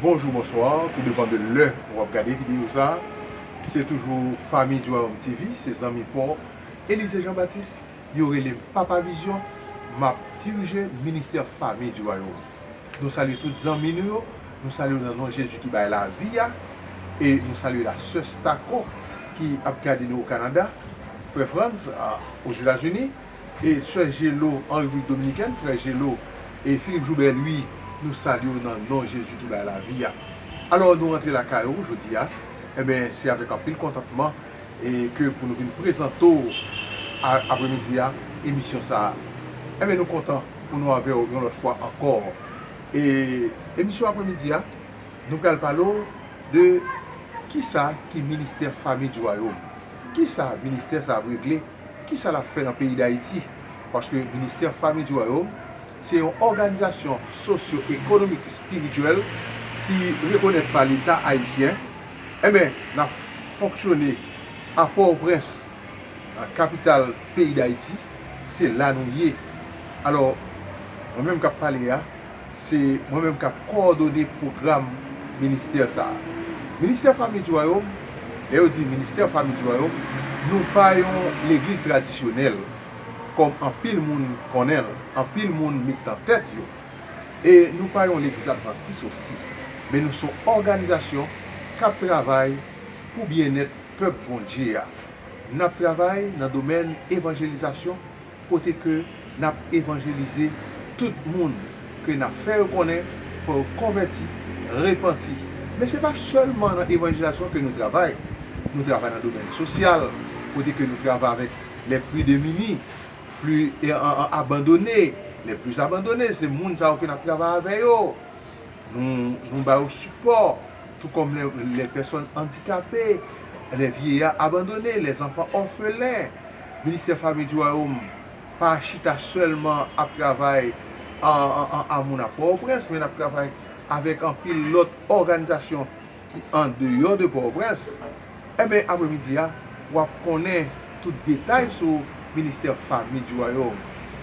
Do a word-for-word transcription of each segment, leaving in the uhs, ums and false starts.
Bonjou, bonswa, tou depann de lè w ap gade videyo sa a. Se toujou Fanmi di Wayòm T V, se zanmi pa w, Elize Jean Baptiste, yo rele m Papa Vizyon, m ap dirije ministè Fanmi di Wayòm. Nou salye tout zanmi nou yo, nou salye yo nan non Jezi ki bay lavi a, e nou salye la sè Stako ki ap gade nou o Kanada, frè Franz, a, Ozetazini, e sè Jelo an Repiblik Dominikèn, frè Jelo e Philippe Joubert Louis, nou salye w nan non Jezi ki bay lavi a. Alò, nou rantre lakay ou jodi a, enben, se avèk anpil kontantman e ke pou nou vin prezante w a, apremidi a, emisyon sa a. Enben, nou kontan pou nou avè w yon lòt fwa ankò. E emisyon apremidi a, nou pral pale w de kisa ki ministè Fanmi di Wayòm. Kisa ministè sa ap regle? Kisa l ap fè nan peyi Dayiti? Paske ministè Fanmi di Wayòm se yon òganizasyon sosyo-ekonomik espirityèl ki rekonèt pa Leta ayisyen. Enben, n ap fonksyone a Pòtoprens, nan kapital peyi Dayiti, se la nou ye. Alò, mwen menm k ap pale a, se mwen menm k ap kowòdone pwogram ministè sa a. Ministè Fanmi di Wayòm, lè yo di ministè Fanmi di Wayòm, nou pa yon legliz tradisyonèl, kòm anpil moun konnen l, anpil moun met nan tèt yo. E nou pa yon legliz advantis osi, men nou se yon òganizasyon k ap travay pou byennèt pèp Bondye a. N ap travay nan domèn evanjelizasyon, kote ke n ap evanjelize tout moun ke n ap fè yo konnen fò yo konvèti, repanti. Men se pa sèlman nan evanjelizasyon ke nou travay. Nou travay nan domèn sosyal, kote ke nou travay avèk les plus démunis, plus, e, an, an, abandonnés, les plus abandonnés, se moun sa yo ke n ap travay avè yo. Nou, nou ba yo sipò, tou kòm les, les personnes handicapées, les vieillards abandonnés, les enfants orphelins. Ministè Fanmi di Wayòm pa chita sèlman ap travay an, an, an, a moun a Pòtoprens, men n ap travay avèk anpil lòt òganizasyon ki andeyò de Pòtoprens. Enben, apremidi a, w ap konnen tout detay sou ministè Fanmi di Wayòm,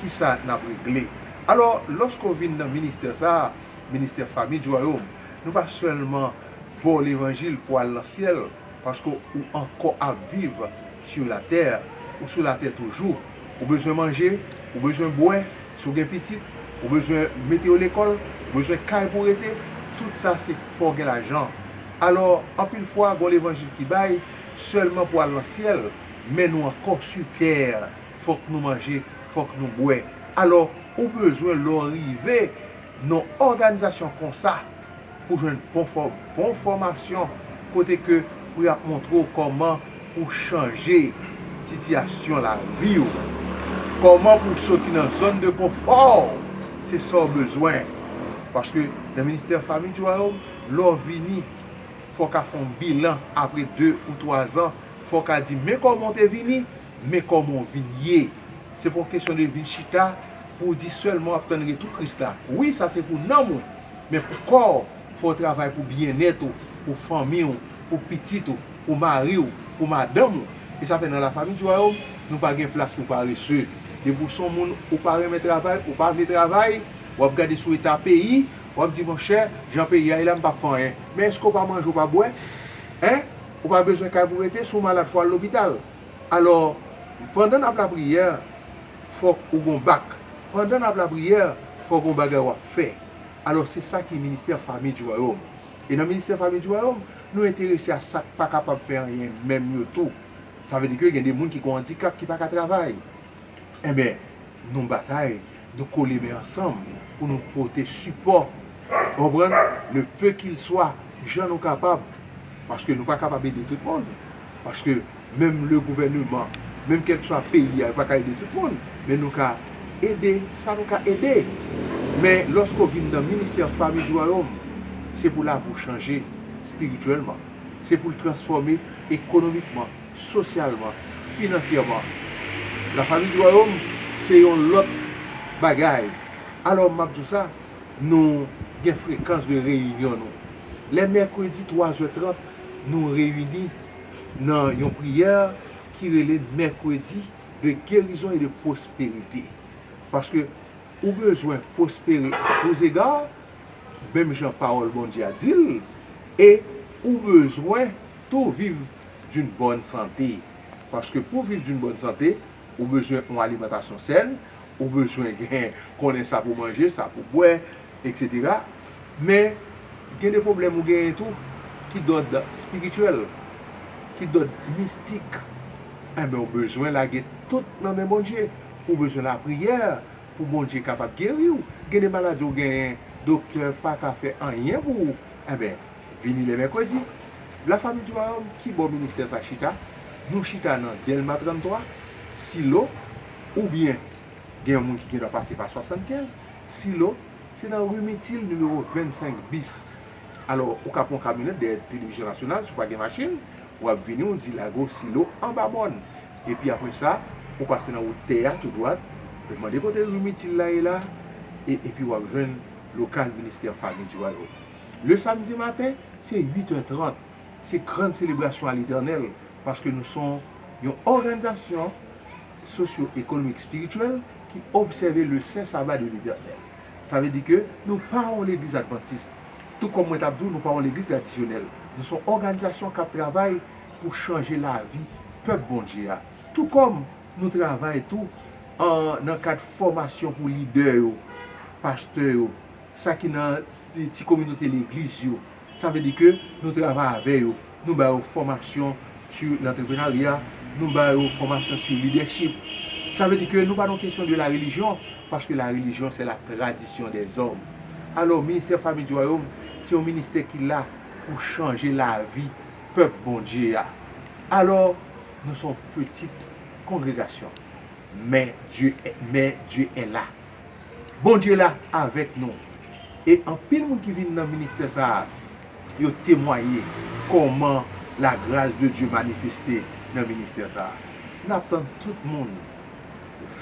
kisa n ap regle. Alò, lòske w vin nan ministè sa a, ministè Fanmi di Wayòm, nou pa sèlman ba w levanjil pou w al nan syèl, paske ou ankò ap viv sur la terre, ou sou latè toujou. Ou bezwen manje, ou bezwen bwè, si w gen pitit, ou bezwen mete yo lekòl, ou bezwen kay pou rete, tout sa se fò w gen lajan. Alò, anpil fwa, gen levanjil ki bay sèlman pou al nan syèl, men nou ankò sur terre, fòk nou manje, fòk nou bwè. Alò, ou bezwen lè w rive nan òganizasyon konsa pou jwenn bon fò-, bon fòmasyon, kote ke pou y ap montre w kòman pou chanje sitiyasyon lavi w, kòman pou soti nan zòn de konfò w, se sa w bezwen. Paske nan ministè Fanmi di Wayòm, lè w vini, fò w ka fè yon bilan apre de ou twa zan, fò w ka di, men kòman w te vini, men kòman w vin ye. Se pa yon kesyon de vin chita pou w di sèlman w ap tann retou Kris la. Wi, sa se pou nanm ou, men pou kò w, fò w travay pou byennèt ou, pou fanmi w, pou pitit ou, pou mari w, pou madanm ou. E sa fè nan Lafanmi di Wayòm, nou pa gen plas pou parese. Depi w se yon moun ou pa renmen travay, ou pa vle travay, w ap gade sou eta peyi, w ap di, monchè, jan peyi a ye la, m p ap fè anyen. Men èske w pa manje, w pa bwè? Hein? Ou pa bezwen kay pou rete, si w malad, fò w al lopital. Alò, pandan n ap lapriyè, fòk ou gon bak. Pandan n ap lapriyè, fòk gon bagay w ap fè. Alò, se sa ki ministè Fanmi di Wayòm. E nan ministè Fanmi di Wayòm, nou enterese a sa k pa kapab fè anyen menm yo tou. Sa vle di ke gen de moun ki gon andikap ki pa ka travay. Enben, nou batay, nou kole men ansanm pou nou pote sipò, w konprann, le peu qu'il soit, jan nou kapab. Paske nou pa kapab ede tout moun. Paske menm le gouvèneman, menm kèlkeswa peyi a, yo pa ka ede tout moun. Men nou ka ede sa nou ka ede. Men lòske w vin nan ministè Fanmi di Wayòm, se pou lavi w chanje espirityèlman. Se pou l transfòme ekonomikman, sosyalman, finansyèman. Lafanmi di Wayòm se yon lòt bagay. Alò, m ap di w sa, nou gen frekans de reyinyon nou. Lè mèkredi, twa zè trant, nou reyini nan yon priyè ki rele mèkredi de guérison et de prospérité. Paske ou bezwen pwospere à tous égards, menm jan pawòl Bondye a di l, e ou bezwen tou viv d'une bonne santé. Paske pou viv d'une bonne santé, ou bezwen yon alimantasyon sèn, ou bezwen gen konnen sa pou manje, sa pou bwè, etsetera. Men, gen de pwoblèm ou genyen tou ki dòd espirityèl, ki dòd mistik. Enben, ou bezwen lage tout nan men Bondye. Ou bezwen lapriyè pou Bondye kapab geri w. Gen de maladi ou genyen, doktè pa ka fè anyen pou ou. Enben, vini lè mèkredi. Lafanmi di Wayòm, ki bò ministè sa chita? Nou chita nan Dèlma tranntwa, Silo, oubyen gen yon moun ki gentan pase pa swasannkenz, Silo, se nan ri Mitil, nimewo vennsenk bis. Alò, ou ka pran kamyonèt dèyè Televizyon Nasyonal, si w pa gen machin, w ap vini, ou di Lago Silo anba mòn. Epi apre sa, ou pase nan wout tè a tou dwat, ou mande kote ri Mitil la ye la, e, epi w ap jwenn lokal ministè Fanmi di Wayòm. Le samdi maten, se uit è trant. Se grann selebrasyon a Letènèl, paske nou se yon òganizasyon sosyo-ekonomik espirityèl ki obsève le sen saba de Letènèl. Sa vle di ke nou pa yon legliz advantis. Tou kòm mwen t ap di w, nou pa yon legliz tradisyonèl. Nou se yon òganizasyon k ap travay pou chanje lavi pèp Bondye a. Tou kòm nou travay tou an, nan kad fòmasyon pou lidè yo, pastè yo, sa ki nan ti, ti kominote legliz yo. Sa vle di ke nou travay avè yo. Nou ba yo fòmasyon sou lantreprenarya, nou ba yo fòmasyon sou lidèchip. Sa vle di ke nou pa nan kesyon de la religion, paske la religion, c'est la tradition des hommes. Alò, ministè Fanmi di Wayòm, se yon ministè ki la pou chanje lavi pèp Bondye a. Alò, nou se yon pitit kongregasyon. Men Dye, men Dye est là. Bondye la avèk nou. E anpil moun ki vin nan ministè sa a, yo temwaye kòman la grâce de Dieu manifeste nan ministè sa a. N ap tann tout moun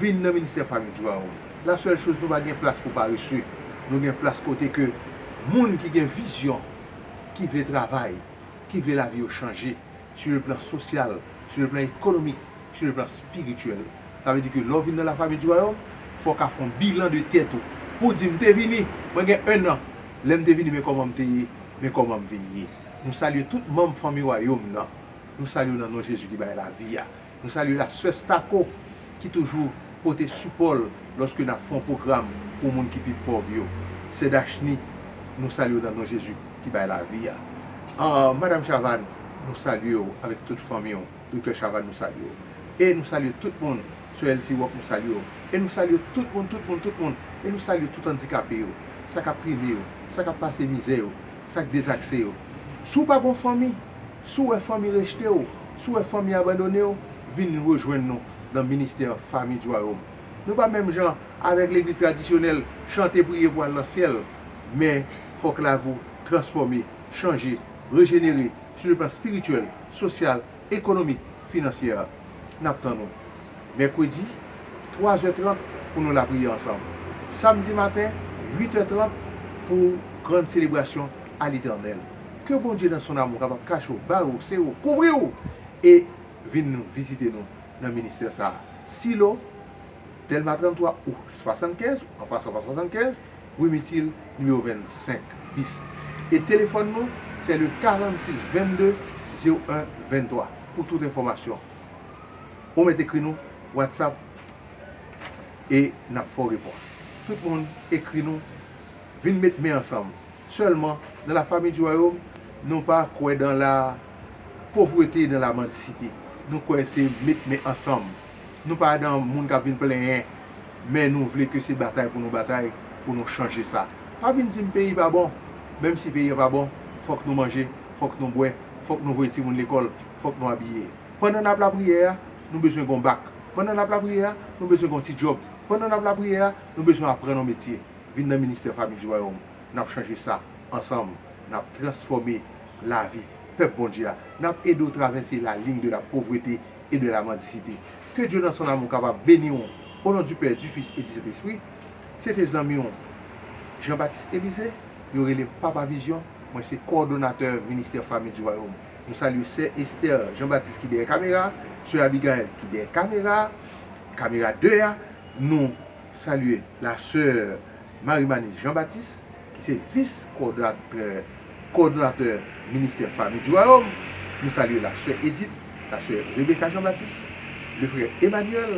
vin nan ministè Fanmi di Wayòm. La sèl choz, nou pa gen plas pou parese. Nou gen plas kote ke moun ki gen vizyon, ki vle travay, ki vle lavi yo chanje, sur le plan social, sur le plan économique, sur le plan spirituel. Sa vle di ke lè w vin nan Lafanmi di Wayòm, fò w ka fè yon bilan de tèt ou. Pou w di, "M te vini, mwen gen en an, lè m te vini, men kòman m te ye, men kòman m vin ye." Nou salye tout manm Fanmi Wayòm nan. Nou salye w nan non Jezi ki bay lavi a. Nou salye la sè Stako, ki toujou pote sipò l lòske n ap fè yon pwogram pou moun ki pi pòv yo. Sè Dachny, nou salye w nan non Jezi ki bay lavi a. Ah, Madanm Chavannes, nou salye w avèk tout fanmi w. Doktè Chavannes, nou salye w. E nou salye tout moun. Sè Elsie Rock, nou salye w. E nou salye tout moun, tout moun, tout moun. E nou salye tout andikape yo, sa k ap trime yo, sa k ap pase mizè yo, sa k dezakse yo. Si w pa gen fanmi, si w wè fanmi rejte w, si w wè fanmi abandone w, vin rejwenn nou nan ministè Fanmi di Wayòm. Nou pa menm jan avèk legliz tradisyonèl, chante, priye pou al nan syèl, men fòk lavi w transfòme, chanje, rejenere, sur le plan spirituel, social, ekonomik, finansyè. N ap tann ou. Mèkredi, twa zè trant pou nou lapriyè ansanm. Samdi maten, uit è trant pou grann selebrasyon a Letènèl. Ke Bondye nan son amou kapab kache w, bare w, sere w, kouvri w e vin vizite nou nan ministè sa a. Silo, Dèlma tranntwa ou swasannkenz, an pasan pa swasannkenz, ri Mitil, nimewo vennsenk bis. E telefòn nou, se le karannsis vennde zewo en venntwa pou tout enfòmasyon. Ou mèt ekri nou, WhatsApp, e n ap fè w repons. Tout moun ekri nou, vin met men ansanm. Sèlman, nan Lafanmi di Wayòm, nou pa kwè dans la pauvreté, dans la mendicité. Nou kwè se met men ansanm. Nou pa nan moun k ap vin plenyen, men nou vle ke se batay pou nou batay, pou nou chanje sa. Pa vin di m peyi pa bon, menm si peyi a pa bon, fòk nou manje, fòk nou bwè, fòk nou voye timoun lekòl, fòk nou abiye. Pandan n ap lapriyè a, nou bezwen gen yon bak. Pandan n ap lapriyè a, nou bezwen gen yon ti djòb. Pandan n ap lapriyè a, nou bezwen aprann yon metye. Vin nan ministè Fanmi di Wayòm. N ap chanje sa ansanm. N ap transfòme lavi pèp Bondye a. N ap ede w travèse la ligne de la pauvreté et de la mendicité. Ke Dye nan son amou kapab beni w. O non du Pè, du Fis e du Sentespri, se te zanmi w Jean Baptiste Elysée, yo rele m Papa Vizyon, mwen se kowòdonatè ministè Fanmi di Wayòm. Nou salye sè Esther Jean Baptiste ki dèyè kamera, sè Abigail ki dèyè kamera, kamera de a, nou salye la sè Marie Manise Jean Baptiste, se vis kowòdonatè, kowòdonatè ministè Fanmi di Wayòm. Nou salye la sè Edith, la sè Rebecca Jean-Baptiste, le frè Emmanuel,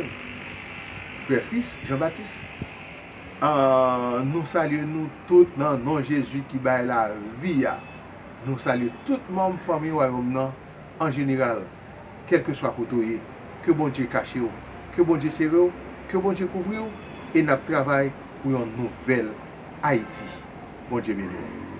frè Fils Jean-Baptiste. Ah, nou salye nou tout nan non Jezi ki bay lavi a. Nou salye tout manm Fanmi Wayòm nan an jeneral, kèlkeswa kote w ye. Ke Bondye kache w, ke Bondye sere w, ke Bondye kouvri w, e n ap travay pou yon nouvèl Ayiti. Bondye beni w.